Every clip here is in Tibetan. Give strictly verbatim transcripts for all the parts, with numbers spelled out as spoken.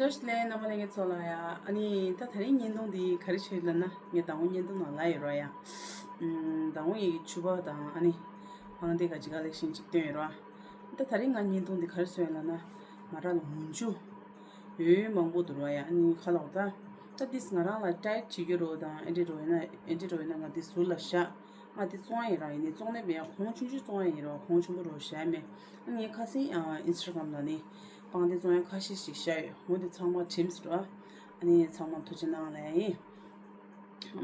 བཀྲ་ཤིས་བདེ་ལེགས། རྣམ་པ་ལྷན་རྒྱས་ཚོ་ལ་ཡ། ཨ་ནི་ད་དེ་རིང་བརྙན་ཐུང་འདི་ག་རེ་བྱས་ལབ་ན། ངས་དང་པོ་བརྙན་ཐུང་ནང་ལབ་ཡོད་ར་ཡ། ཨམ། དང་པོ་ངས་ཕྱུ་པ་དང་ཨ་ནི་པང་གདན་ག་ཅིག་ཀ་ལེག་ཤན་ཅིག་བཏོན་ཡོད་ར། ད་དེ་རིང་ང་བརྙན་ཐུང་འདི་ག་རེ་བཟོས་ཡོད་ལབ་ན། ང་རང་ལ་འོག་འཇུ་ཡོད་མང་པོ་འདུག་ར་ཡ། ཨ་ནི་ཁ་ལོག་ད། ད་འདིས་ང་རང་ལ་ཊའིཊ་བྱེད་རྒྱུ་རོ་དང་ཨེ་འདྲ་རོ་ཡིན་ན་ཨེ་འདྲ་རོ་ཡིན་ན་ང་འདི་ཟུར་ལ་བཞག་ང་འདི་བཙོང་ཡ་ཡིན་ར། ཡིན་ནའི་བཙོང་ནས་མེད་ཡ། གོང་ཆུང་ཆུང་བཙོང་ཡ་ཡིན་ར། གོང་ཆེན་པོ་རོ་བཞག་མེད། ཨ་ནི་ངས་ཁ་སང་ཨ་ཨིན་སི་ཊ་གྷ་རམ་ལ་ནི་པང་གདན་བཙོང་ཡ་ཁ་ཤས་ཤིག་བཞག་ཡོད། འོ་འདི་ཚང་མ་བྲིམས་སོང་ར། ཨ་ནི་ཚང་མ་ཐུགས་རྗེ་གནང་ལབ་ཡིན།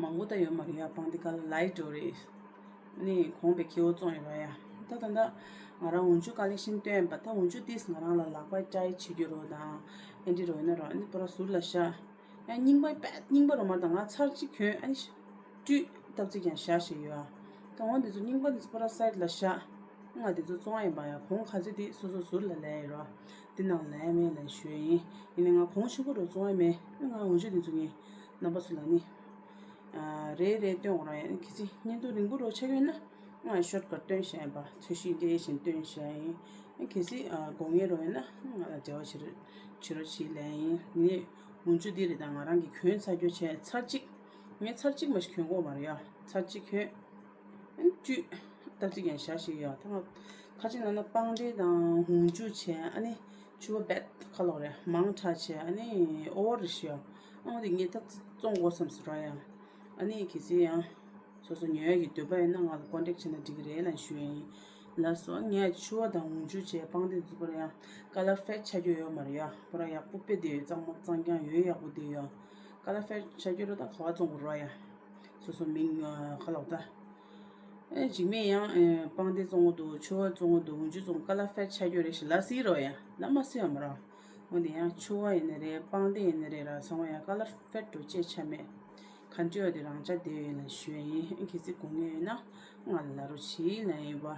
མང་པོ་ད་ཡོད་མ་རེད་ཡ། པང་གདན་ཀ་ལ་ལའིཊ་འགྲོ་རེད། ཨ་ནི་གོང་པའི་ཁེ་བོ་བཙོང་ཡོད་ར་ཡ། ད་ད་ད་ང་རང་འོག་འཇུ་ཀ་ལེག་ཤན་བཏོན་པ། ད་འོག་འཇུ་ཏིས་ང་རང་ལ་ལག་པ་ཊའིཊ་བྱེད་རྒྱུ་རོ་དང་ཨེ་འདྲ་རོ་ཡིན་ན་ར། ཨ་ནི་པུ་ར་ཟུར་ལ་བཞག་ཡང་རྙིང་པ་པད་རྙིང་པ་རོ་མ་དང་ང་ཚར་གཅིག་གྱོན། ཨ་ནི་བཀྲུས་སྟབས་ཚིག་ཀྱང་བཞག་བཞག་ཡོད་ཨ། ད་འོ་འདི་ཚོ་རྙིང་པ་འདི་ཚོ་པུ་ར་སའིཌ་ལ་བཞག་ང་འདི་ཚོ་བཙོང་ཡ་ཡིན་པ་ཡ། གོང་ག་ཚོད་འདི་སོ་སོ་ཟུར་ལ་ལས་ཡོད་ར། འདི་ནང་ལས་མེད་ལ་ཞུ་ཡ་ཡིན། ཡིན་ནའི་ང་གོང་ཆེན་པོ་རོ་བཙོང་ཡ་མེད། ང་འོག་འཇུ་འདི་ཚོ་ངས་རྣམ་པ་ཚོ་ལ་ནི་ཨ་རེ་རེ་སྟོན་དགོས་ར་ཡ། གལ་སྲིད་བརྙན་ཐུང་རིང་པོ་རོ་ཆགས་ཡོད་ན། ང་ཤོཊ་ཀཊ་སྟོན་བཞག་ཡིན་པ། འཚོལ་ཞིབ་སྐད་བཞིན་སྟོན་བཞག་ཡིན། གལ་སྲིད་ཨ་དགོས་ངེས་རོ་ཡོད་ན་ང་ལ་འབྲེལ་བ་བྱེད་རོགས་བྱེད་རོགས་བྱེད་ལབ་ཡིན། ངས་འོག་འཇུ་འདི་རེད། ད་ང་རང་གིས་གྱོན་ཚར་རྒྱུ་བྱས། ཚར་གཅིག་ངས་ཚར་གཅིག་མ་ཞིག་གྱོན་གོ་མ་རེད་ཡ། ཚར་གཅིག་གྱོན། བཀྲུས་སྟབས་ཚིག་ཀྱང་བཞག་བཞག་ཡོད། ད་ང་ཁ་ཅིག་ལབ་ན་པང་གདན་དང་འོག་འཇུ་བྱས། ཨ་ནི་ཕྱུ་པ་པད་ཁ་ལོག་རེད། མང་དྲགས་བྱས། ཨ་ནི་ཨོ་བར་རེད་ཤག་ཨ་འོ་དེ་ངས་ད་བཙོང་དགོས་བསམ་སོང་ར་ཡ། ཨ་ནི་གལ་སྲིད་ཡང་སོ་སོ་ཉོ་ཡ་གི་འདོད་པ་ཡོད་ན་ང་ལ་ཀོན་ཊེག་བྱས་ན་འགྲིག་གི་རེད་ལབ་ཞུ་ཡ་ཡིན། ལགས་སོ། ངས་ཕྱུ་པ་དང་འོག་འཇུ་བྱས་པང་གདན་འཛུགས་པར་ཡང་ཀ་ལར་ཕེཌ་ཆགས་རྒྱུ་ཡོད་མ་རེད་ཡ། པུ་ར་ཡག་པོ་དཔེ་བསྡད་ཡོད། གཙང་མ་གཙང་རྐྱང་ཡོད། ཡག་པོ་བསྡད་ཡོད། ཀ་ལར་ཕེཌ་ཆགས་རྒྱུ་རེད། ད་ག་བ་བཙོང་དགོས་ར་ཡ། སོ་སོ་མིང་ཨ་ཁ་ལོག་ད། ཨེ་འཇིགས་མེད་ཡང་ཨེ་པང་གདན་བཙོང་གི་འདུག་ཕྱུ་པ་བཙོང་གི་འདུག་འོག་འཇུ་བཙོང་། ཀ་ལར་ཕེཌ་ཆགས་རྒྱུ་རེད་ཞེས་ལབ་སྲིད་རོ་ཡ། ལབ་མ་སྲིད་ཡ་མ་ར། འོ་དེ་ཡང་ཕྱུ་པ་ཡིན་ནའི་རེད། པང་གདན་ཡིན་ནའི་རེད་ར། ཚང་མ་ཡང་ཀ་ལར་ཕེཌ་འགྲོ་ཅེས་ཆ་མེད། ག་འདྲ་ཡོད་དེ་རང་ཆ་བསྡད་ཡོད་ལབ་ཞུ་ཡ་ཡིན། གལ་སྲིད་དགོས་ངེས་ཡོད་ན་ང་ལ་ལབ་རོགས་བྱེད་ལབ་ཡིན་པ།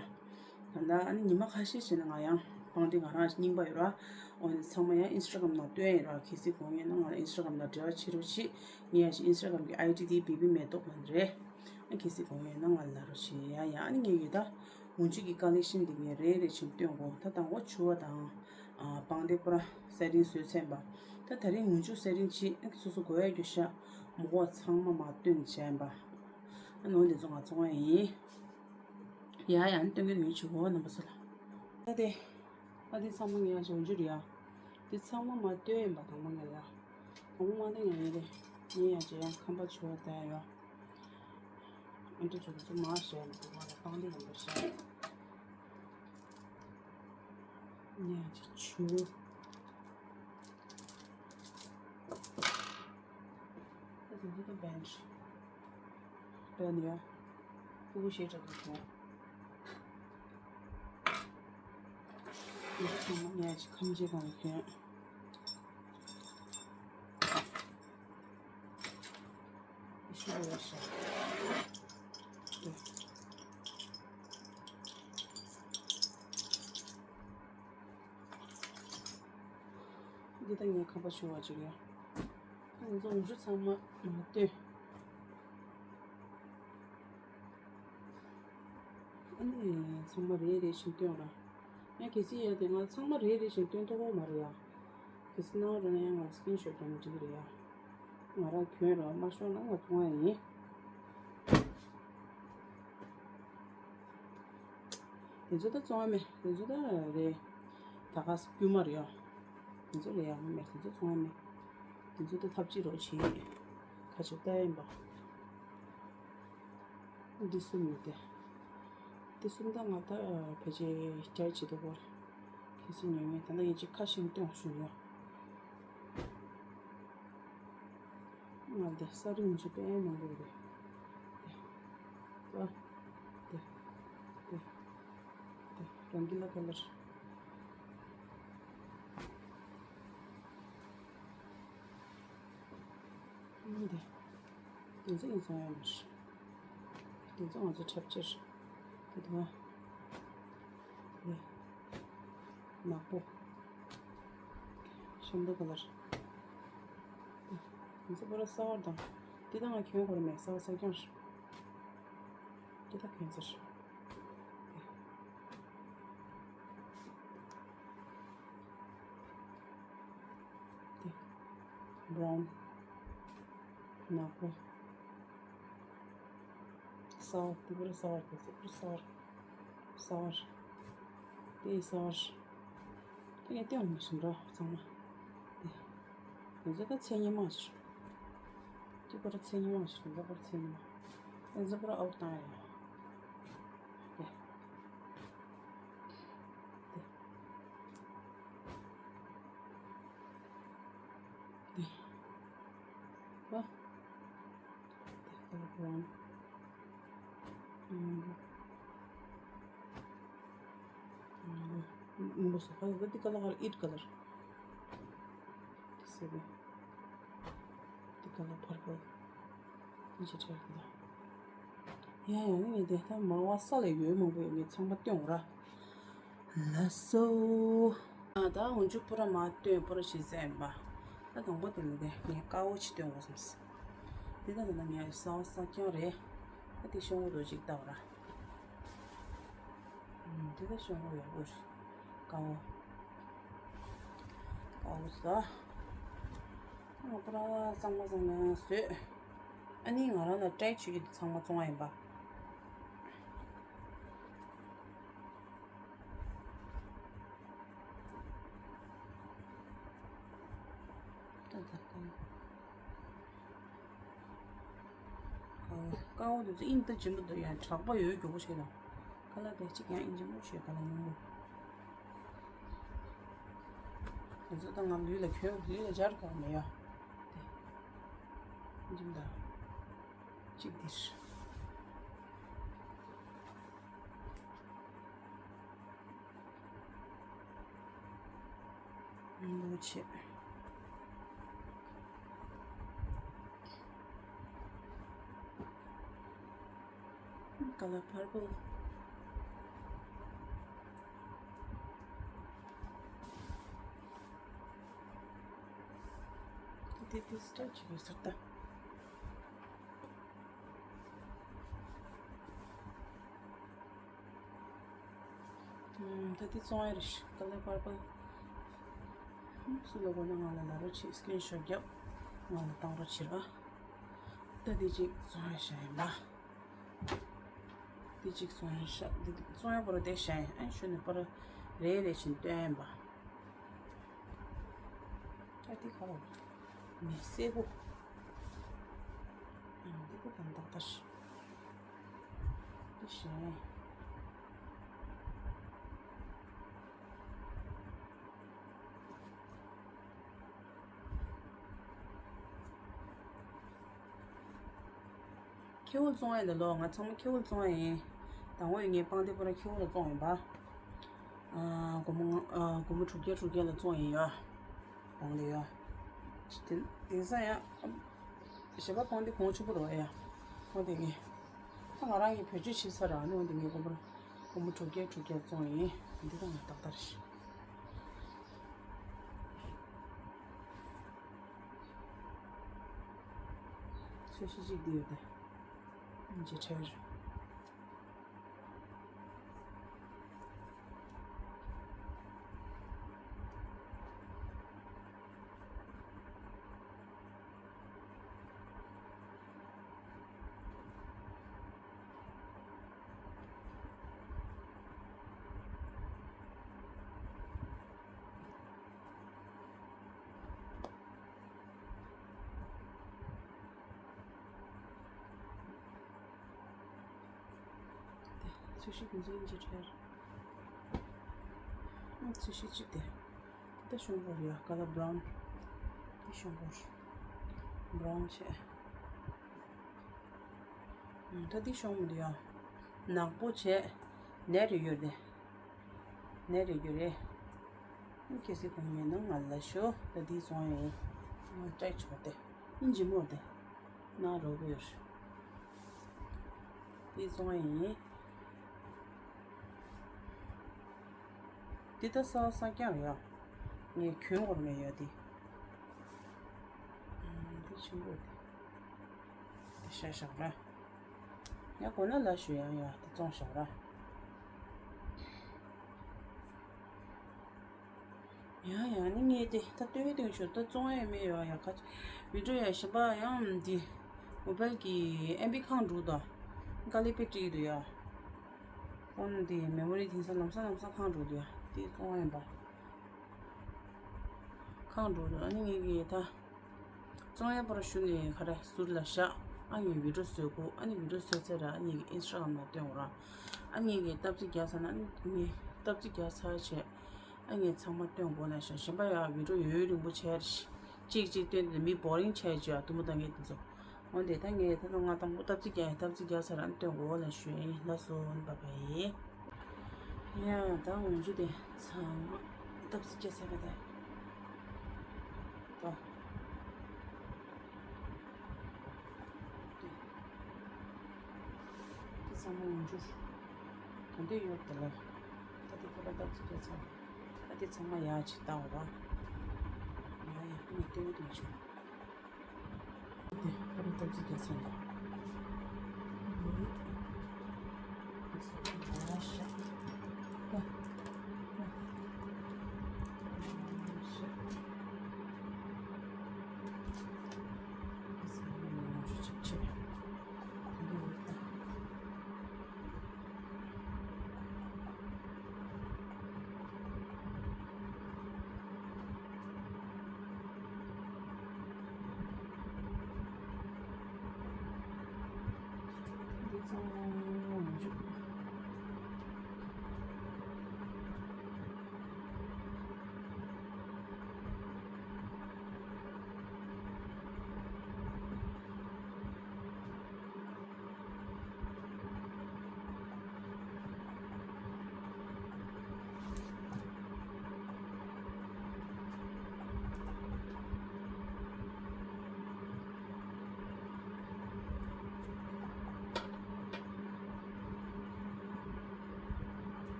ད་ལྟ་ཨ་ནི་ཉི་མ་ཁ་ཤས་ཤིག་ནས་ང་ཡང་པང་གདན་ང་རང་རྙིང་པ་ཡོད་ར། འོ་ནི་ཚང་མ་ཡང་ཨིན་སི་ཊ་གྷ་རམ་ནང་སྟོན་ཡོད་ར། གལ་སྲིད་དགོས་ངེས་ན་ང་ལ་ཨིན་སི་ཊ་གྷ་རམ་ནང་འབྲེལ་བ་བྱེད་རོགས་བྱེད། ངའི་ཡང་ཨིན་སི་ཊ་གྷ་རམ་གྱི་ཨའི་ཌི་དེ་བི་བི་མེ་ཏོག་ལབ་རེད། ཨ་གལ་སྲིད་དགོས་ངེས་ན་ང་ལ་ལབ་རོགས་བྱེད་ཡ་ཡ། ཨ་ནི་ངས་ཡོད་ད། འོག་འཇུ་གི་ཀ་ལེག་ཤན་འདི་ངས་རེ་རེ་བཞིན་སྟོན་གོ། ད་དང་པོ་ཕྱུ་པ་དང་ཨ་པང་གདན་པུ་ར་སེ་ཊིང་བཟོས་ཚར་ཡིན་པ། ད་དེ་རིང་འོག་འཇུ་སེ་ཊིང་བྱེད། ཨ་སོ་སོ་དགོས་ཡ་རྒྱུ་ཤ་མོ་ཀོ་ཚང་མ་མར་བཏོན་བྱས་ཡིན་པ། ཨ་ནི་འོ་འདི་ཚོ་ང་བཙོང་ཡ་ཡིན། ཡ་ཡ། ཨ་ནི་སྟོན་གྱི་ཡོད། ཕྱུ་པ་རྣམ་པ་ཚོ་ལ། ད་དེ། ཨ་དེ་ཚང་མ་ངས་ཡ་འོག་འཇུ་རེད་ཡ། དེ་ཚང་མ་མར་བཏོན་ཡིན་པ། དང་པོ་ངས་ལ། དང་པོ་མར་བཏོན་ཡ་ཡིན་རེད། ངས་ཡ་ཅེ་ཡང་ཁམས་པ་ཕྱུ་པ་ད་ཡ་ཡོད། ཨ་འདྲ་ཚོ་ཚོ་མར་བཞག་ཡིན་འདུག་ང་ལ་པང་གདན་ཡིན་པ་བཞག་ཡིན། ངས་ཡ་ཅེ་ཕྱུ། ད་དེ་ཚོ་ད་བན་ཆི། བན་ཡ། ཕྲུ་གུ་ཤེས་དྲག་གི་བྱུང་། ཡ་ཚང་མ་ངས་ཅིག་ཁམས་ཅིག་གང་གྱོན། ཤི་བ་ཡ་ཤ། འདི་ད་ངས་ཁམས་པ་ཕྱུ་པ་ཅིག་ཡ། ང་ཚོ་འོག་འཇུ་ཚང་མ་མར་བཏོན། ཨ་ནི་ཚང་མ་རེ་རེ་བཞིན་བཏོན་ར། ཡང་གལ་སྲིད་ཡ་དེ་ང་ཚང་མ་རེ་རེ་བཞིན་བཏོན་ཐུབ་ཀྱི་མ་རེད་ཡ། གལ་སྲིད་སྣང་བ་རེད་ན་ཡང་ང་ལ་སི་ཀི་རིན་ཤོཊ་བཏང་ན་འགྲིག་གི་རེད་ཡ། ང་རང་གྱོན་ར་མ་ཤོར་ན་ང་བཙོང་ཡ་ཡིན། དེ་ཚོ་ད་བཙོང་ཡ་མེད། དེ་ཚོ་ད་རེད། ད་ག་ས་དཀྱུས་མ་རེད་ཡ། དེ་ཚོ་རེད་ཡ། མེད། དེ་ཚོ་བཙོང་ཡ་མེད། དེ་ཚོ་ད་ཐབས་ཅིག་རོགས་བྱེད། ཁ་ཆེ་ལྟ་ཡིན་པ། འདི་གསུམ་ཡོད་དེ། འདི་གསུམ་ད་ང་ད་ཕལ་ཆེར་ཊའི་བྱེད་དུ་བོར། གལ་སྲིད་ཉོ་ངེས་ད་ལྟ་ཡིན་གཅིག་ཁ་ཤིང་སྟོན་ཞུ་ཡོད། ང་འདི་ས་རིན་གྱི་དཔེ་མང་པོ་ཡོད་རེད། འདི། འདི། འདི། འདི། རང་གི་ལ་ཁ་ལར། འདི། དེ་ཚོ་ཡིན་སོང་ཡང་མི་ཤེས། དེ་ཚོ་ང་ཚོ་འཁྲབ་ཕྱིར། དེ་དུ་བ། དེ། ནག་པོ། ཤམ་ཐབས་ཁ་ལར། དེ། ང་ཚོ་པོ་ར་གསར་བ་དང་། དེ་དང་ང་གྱོན་ཁོ་ར་མེད། གསར་བ་གསར་རྐྱང་རེད། དེ་དག་གྱོན་ཚར། དེ། brown, ནག་པོ། སོར་དེ་པར་སོར་དེ་པར་སོར། སོར། དེ་སོར། དེ་ངས་སྟོན་མ་བྱུང་ར་ཚང་མ། དེ། དེ་ཚོ་ད་ཚེ་ཉི་མ་ཞིག་དེ་པར་ཚེ་ཉི་མ་ཞིག་དེ་པར་ཚེ་ཉི་མ། དེ་ཚོ་པར་ཨའུ་བཏང་ཡ། དེ། དེ། འདི། ཨ། འདི་ཁ་ལར་བྷ་རའུན། ཨུམ། ཨུམ། ཨུམ། འདི་ཁ་ལར་ཨིཊ་ཁ་ལར། འདི་ཁ་ལར་པར་པལ། འདི་ཅི་བྲིས་ཀྱི་འདུག་ཡ་ཡ་ནི་ངས་དེ་ལྟར་མང་བ་ས་ལ་ཡོད་མང་པོ་ཡོད་ངས་ཚང་མ་སྟོན་ར། ལགས་སོ། ཨ་ད་འོན་ཆུ་པུ་ར་མ་སྟོན་པུ་ར་ཞིག་ཟེར་ཡིན་པ། ད་དང་པོ་དེ་ལ་དེ་ངས་དཀར་པོ་ཅིག་སྟོན་དགོས་བསམས། དེ་ད་ད་ལྟ་ངས་གསར་པ་གསར་རྐྱང་རེད། ད་དེ་ཤོང་བོ་དོ་ཅིག་ལྟ་བ་ར། ཨུམ། དེ་ད་ཤོང་བོ་ཡག་པོ་རེད། དཀར་པོ། དཀར་པོ་ཟ། ཨ་པུ་ར་གཙང་མ་གཙང་མ་བཟོས། ཨ་ནི་ང་རང་ལ་ཊའེ་བྱེད་རྒྱུ་དེ་ཚང་མ་བཙོང་བ་ཡིན་པ། དཀར་པོ་དེ་ཚོ་ཨིན་ད་འཇིམ་པོ་འདུག་ཡང་དྲག་པོ་ཡོད་རྒྱུ་པོ་ཞིག་དང་། ཁ་ལག་དེ་གཅིག་ཡང་ཨིན་འཇིམ་པོ་ཞིག་ཁ་ལག་སྔོན་པོ། དེ་ཚོ་ད་ང་ལུས་ལ་གྱོན་ལུས་ལ་སྦྱར་ག་མེད་ཡ། དེ་འཇིམ་ད། གཅིག་འདིར། ལོ་ཆེ། ཁ་ལར་པར་པལ། དེ་དེ་སི་ཊལ་ཅིག་ཡོད་ས་རེད་ད། ད་དེ་བཙོང་ཡ་རེད། ཁ་ལར་པར་པལ། སུ་ལ་དགོས་ན་ང་ལ་ལབ་རོགས་བྱེད། སི་ཀི་རིན་ཤོཊ་རྒྱབ། ང་ལ་བཏང་རོགས་བྱེད་ར། ད་དེ་གཅིག་བཙོང་ཡ་བཞག་ཡིན་པ། དེ་གཅིག་བཙོང་ཡ་བཞག་དེ་བཙོང་ཡ་པོ་ར་དེ་བཞག་ཡིན། ཨ་ནི་གཞུག་ནས་པོ་ར་རེ་རེ་བཞིན་སྟོན་ཡིན་པ། ཨ་དེ་ག་རེ། མེ་སེར་པོ། ཨ་འདི་པོ་གང་ཏག་ཏག་ཞིག་འདི་བཞག་ཡིན། ཁེའུ་བཙོང་ཡ་ལ་ལོ། ང་ཚང་མ་ཁེའུ་བཙོང་ཡ་ཡིན། དང་པོ་ངས་པང་གདན་པོ་ར་ཁེའུ་ལ་བཙོང་ཡིན་པ། ཨ་སྒོར་མོ་ལྔ། ཨ་སྒོར་མོ་དྲུག་བརྒྱ་དྲུག་བརྒྱ་ལ་བཙོང་ཡིན་ཡ། པང་གདན་ཡ། དེ་དེང་སང་ཡ། གཞན་པ་པང་གདན་གོང་ཆེན་པོ་རེད་ཡ། པང་གདན་ངས། ད་ང་རང་གིས་བེད་སྤྱོད་བྱེད་ས་ར་ནི་འོན་ཏེ་ངས་སྒོར་མོ་སྒོར་མོ་དྲུག་བརྒྱ་དྲུག་བརྒྱ་བཙོང་ཡིན། འདི་ད་ང་ཏག་ཏག་རེད། ཚོས་གཞི་གཅིག་འདི་ཡོད་དེ། ཇེ་ཁྲེར། ཚོས་གཞི་དེ་ཚོ་ཡིན་གྱི་ཁྲེར། ཨ་ཚོས་གཞི་གཅིག་དེ། ད་ཤོང་བོར་ཡ་ཀ་ལར་བྷ་རའུན། དེ་ཤོང་བོར། བྷ་རའུན་བྱས། ཨ་ད་དེ་ཤོང་མི་འདུག་ཡ། ནག་པོ་བྱས། ནེ་རེ་ཡོད་རེད། ནེ་རེ་ཡོད་རེད། ཨ་གལ་སྲིད་གོང་མེད་ན་ང་ལ་ཤོག་ད་དེ་བཙོང་ཡ་ཡིན། ང་ཊའེཊ་བྱས་ཏེ། ཨིན་ཇི་མོ་དེ། ན་རོ་བོར། དེ་བཙོང་ཡ་ཡིན། འདི་ད་གསར་པ་གསར་རྐྱང་རེད་ཡ། ངས་གྱོན་དགོས་མེད་ཡ་འདི། ཨ་འདི་ཆེན་པོ་འདི། འདི་བཞག་བཞག་ར། ཡ་དགོས་ན་ལབ་ཞུ་ཡ་ཡ་འདི་བཙོང་བཞག་ར། ཡང་ཡང་ནི་ངས་དེ་ད་སྟོན་སྟོན་ཆོག་ད་བཙོང་ཡས་མེད་ཡོད་ཡ། ཁ་བི་ཌིའོ་ཡ་གཞན་པ་ཡང་འདི་མོ་བལ་གྱི་ཨེམ་བི་ཁང་འགྲོ་དང་དཀའ་ལས་དཔེ་བྲིས་འདུག་ཡ། ཧོན་འདི་མེ་མོ་རི་དེང་སང་ལམ་སང་ལམ་སང་ཁང་འགྲོ་འདུག་ཡ། དེ་བཙོང་ཡས་པ་ཁང་འགྲོ་འདུག་ཨ་ནི་ངས་གི་ད། བཙོང་ཡས་པར་ཞུ་ནས་ག་རེ་ཟུར་ལ་བཞག་ཨ་ནི་བི་ཌིའོ་བཟོ་དགོས། ཨ་ནི་བི་ཌིའོ་བཟོས་ཚར་ར་ཨ་ནི་ཨིན་སི་ཊ་གྷ་རམ་ལ་སྟོན་དགོས་ར། ཨ་ནི་ངས་ཀྱི་སྟབས་རྩིས་རྒྱག་ཚར་ན་ཨ་ནི་ངས་སྟབས་རྩིས་རྒྱག་ཚར་བྱས། ཨ་ནི་ཚང་མ་སྟོན་དགོས་ལ་བཞག་གཞན་པ་ཡ་བི་ཌིའོ་ཡུན་རིང་པོ་བྱས་རེ་གཅིག་གཅིག་སྟོན་དེ་མི་བོ་རིང་བྱས་བྱས་ཨ་དུ་མོ་ད་ངས་དེ་ཚོ། འོན་ཏེ་ད་ངས་ད་དུང་ང་དང་པོ་སྟབས་རྩིས་རྒྱག་ཡ་སྟབས་རྩིས་རྒྱག་ཚར་ར་ཨ་ནི་སྟོན་དགོས་ལ་ཞུ་ཡིན་ལ་སོ་ཨ་ནི་བ་བ་ཡིན། ཡ་ད་འོང་ཆུ་དེ་ཚང་མ་སྟབས་རྩིས་རྒྱག་ཚར་བ་དེ། ད། དེ་ཚང་མ་འོང་ཆུ། ད་འདི་ཡོད་དེ་ལ། ད་དེ་ཁོ་ར་སྟབས་རྩིས་རྒྱག་ཚར། ད་དེ་ཚང་མ་ཡ་ཅིག་བཏང་བ། ཡ་ཡ་ངས་སྟོན་གྱི་འདུག་ཆུ། དེ་ཨ་རུ་སྟབས་རྩིས་རྒྱག་ཚར་ཡོད།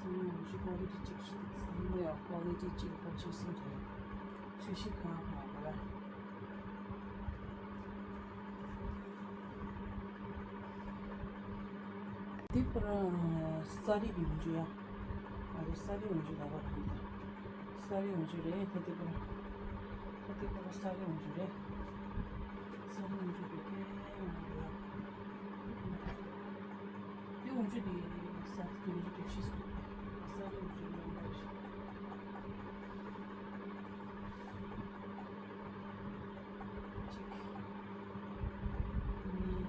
ཚང་མ་ཡང་ཞིག་ཀོ་ལི་ཊི་གཅིག་ཞིག་ཚང་མ་ཡང་ཀོ་ལི་ཊི་གཅིག་ཧོ་ཅི་སིན་རེད། ཚོས་གཞི་གང་གང་རེད། འདི་པར་ས་རིག་ཡོང་རྒྱུ་ཡ། ཨ་རེ་ས་རིག་ཡོང་རྒྱུ་ལ་བར་རེད། ས་རིག་ཡོང་རྒྱུ་རེད་ད་འདི་པར། ད་འདི་པར་ས་རིག་ཡོང་རྒྱུ་རེད། ས་རིག་ཡོང་རྒྱུ་རེད་དེ་ཡོང་རྒྱུ་ཡ། དེ་འོང་རྒྱུ་དེ་ས་དེ་འོང་རྒྱུ་དེ་ཕྱིས་སུ་ས་དེ་འོང་རྒྱུ་ཡོང་བ་ཞིག་གཅིག་གཉིས།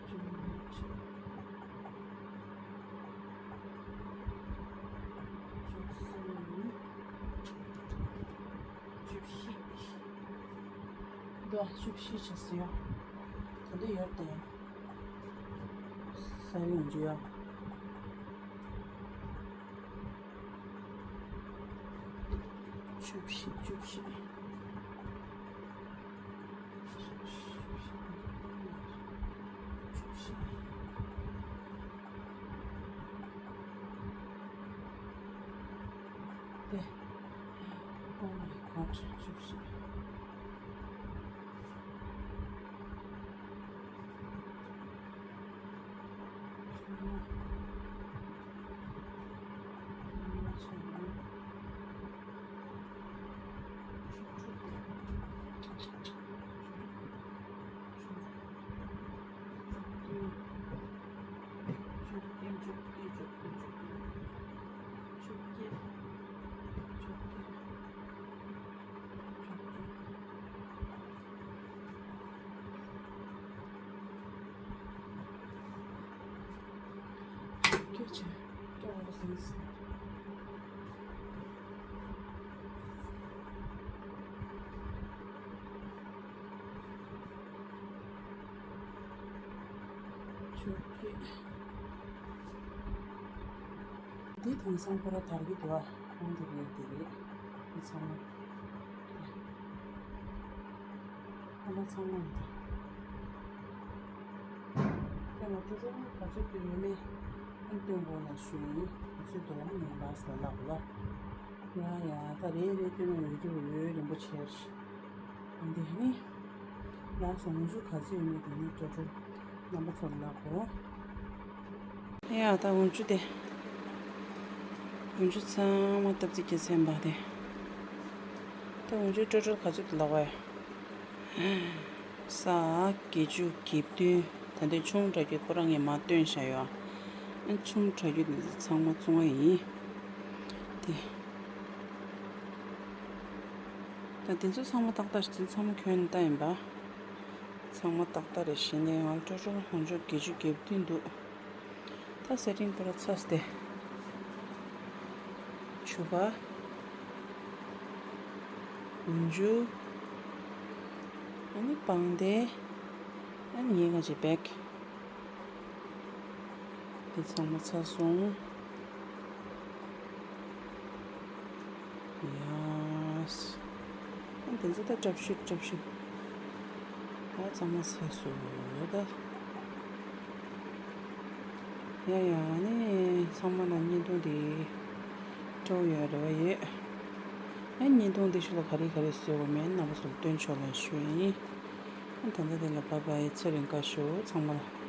གསུམ། བཞི། ལྔ། དྲུག་བཅུ་བཞི། འདི་བཅུ་བཞི་བྱས་སོང་ཡ། ད་འདི་ཡོད་དེ། ས་ཡོང་རྒྱུ་ཡ། བཅུ་བཞི་བཅུ་བཞི། བཅུ་བཞི། དེ། Oh my God. བཅུ་བཞི། སྐད་ཆ་སྐྱོ་བོ་ཟིན་སོང་། འདི་དེང་སང་ཁོ་ར་དར་གྱི་འདུག་ཨ། ཁོང་དེ་རེད་དེ་རེད། འདི་ཚང་མ། ཁོ་ར་ཚང་མ་འདི། ཁྱེད་ལ་ཀྲུ་ཀྲུ་ག་ཚོད་ཀྱི་ཡོད་མེད་ཨ་སྟོན་དགོས་ལ་ཞུ་ཡིན། ག་ཚོད་འདུག་ཨ་ངས་ལགས་སོ་ལགས་ལ། ཡ་ཡ་ད་རེད་རེད་སྟོན་ན་ཡོད་རྒྱུ་ཡོད་རིན་པོ་ཆེ། འདི་ནི། ལགས་སོ་ངོ་ཆུ་ག་ཚོད་ཡོད་མེད་དེ་ནི་ཀྲོ་ཀྲོ་རྣམ་པ་ཚོར་ལབ་གོ། ཡ་ད་ངོ་ཆུ་དེ། ངོ་ཆུ་ཚང་མ་སྟབས་ཚིགས་ཀྱི་ཚན་པ་དེ། ད་ངོ་ཆུ་ཀྲོ་ཀྲོ་ག་ཚོད་དུ་ལབ་བས། ས་བརྒྱད་ཅུ་གྱ་བདུན། ད་ལྟའི་ཆུང་དྲགས་རྒྱུ་ཁོ་རང་ངས་མ་སྟོན་བཞག་ཡོད་ཨ། ཆུང་དྲགས་རྒྱུ་དེ་ཚང་མ་བཙོང་བ་ཡིན། དེ། ད་དེ་ཚོ་ཚང་མ་ཏག་ཏག་རེད། དེ་ཚང་མ་ཁྱོན་ནས་ལྟ་ཡིན་པ། ཚང་མ་ཏག་ཏག་རེད། གཞི་ནས་ང་ཀྲོ་ཀྲོ་ཧོན་ཅོ་བརྒྱད་ཅུ་གྱ་བདུན་འདུག་ད་སེ་ཊིང་པོ་ར་ཚ་སྟེ། ཕྱུ་པ། འོན་ཅུ། ཨ་ནི་པང་གདན། ཨ་ནི་ངའི་ཁ་ཅིག་བེག་འདི་ཚང་མ་ཚར་སོང་། ཡ། འདི་ཚོ་ད་ཀྲབ་ཤུ་ཀྲབ་ཤུ། ད་ཚང་མ་ཚར་སོང་ད། ཡ་ཡ་ནི་ཚང་མ་ལ་བརྙན་ཐུང་འདི་སྤྲོ་ཡོད་རེ་བ་ཡོད། ཨ་བརྙན་ཐུང་འདི་ཤུ་ལ་ག་རེ་ག་རེ་བཟོས་པ་མེད་རྣམ་པ་ཚོར་སྟོན་ཆོག་ལ་ཞུ་ཡིན། ཨ་ད་ལྟ་འདི་ལ་བཱའི་བཱའི། ཚེ་རིང་བཀའ་ཤོག་ཚང་མ་ལ།